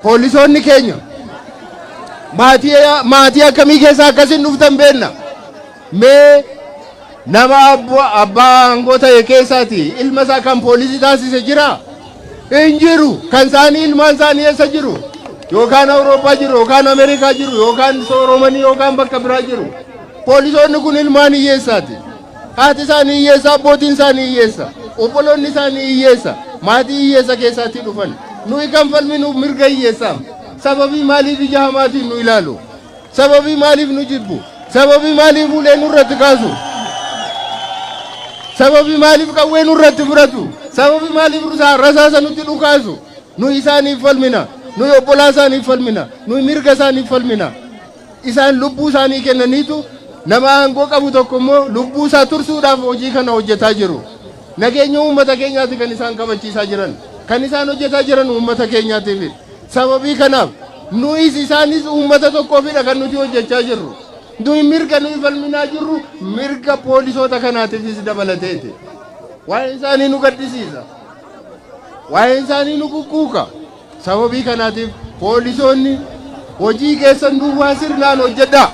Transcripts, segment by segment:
Poolisoonni keenya maatii maatii akkamii keessaa akkasin dhuftan beenna. Mee nama abbaa aangoo ta'e keessaati ilma isaa kan poolisii taasise jira? Hin jiru. Kan isaanii ilmaan isaanii eessa jiru? Yookaan Awurooppaa jiru, yookaan Ameerikaa jiru, yookaan sooromanii, yookaan bakka biraa jiru. Poolisoonni kun ilmaan hiyyeessaati. Haati isaanii hiyyeessa, abbootiin isaanii hiyyeessa, obboloonni isaanii hiyyeessa, maatii hiyyeessa keessaatii dhufan. Nuyi kan falminu mirga hiyyeessaaf. Sababii maaliif ija hamaatiin nu ilaalu? Sababii maaliif nu jibbu? Sababii maaliif ulee nurratti kaasu? Sababii maaliif qawwee nurratti fudhatu? Sababii maaliif rasaasa nutti dhukaasu? Nuyi isaaniif falmina. Nuyi obbolaa isaaniif falmina. Nuyi mirga isaaniif falmina. Isaan lubbuu isaanii kennaniitu nama aangoo qabu tokko immoo lubbuu isaa tursuudhaaf hojii kana hojjetaa jiru. Nageenya uummata keenyaati kan isaan kabachiisaa jiran. Kan isaan hojjetaa jiran uummata keenyaatiif. Sababii kanaaf nuyis isaanis uummata tokkoofidha kan nuti hojjechaa jirru. Nuyi mirga nuyi falminaa jirru mirga poolisoota kanaatiifis dabalateeti. Waa'een isaanii nu gaddisiisa. Waa'een isaanii nu kukkuuka. Sababii kanaatiif poolisoonni hojii keessan duwwaa sirnaan hojjedhaa.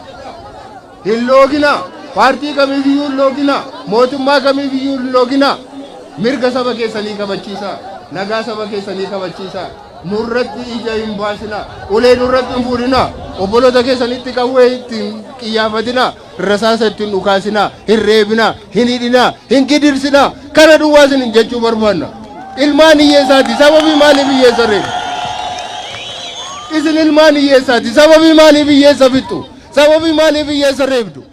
Hin looginaa. Paartii kamiifiyyuu hin looginaa. Mootummaa kamiifiyyuu hin looginaa. Mirga saba keessanii kabachiisaa. Nagaa saba keessanii kabachiisaa. Nurratti ija hin baasinaa. Ulee nurratti hin fuudhinaa. Obboloota keessanitti qawwee ittiin qiyyaafatinaa. Rasaasa ittiin dhukaasinaa. Hin reebinaa. Hin hidhinaa. Hin gidirsinaa. Kana duwwaa isin jechuu barbaanna. Ilmaan hiyyeessaati. Sababii maaliif hiyyeessa reebu? Isin ilmaan hiyyeessaati. Sababii maaliif hiyyeessa fixxu? Sababii maaliif hiyyeessa reebdu?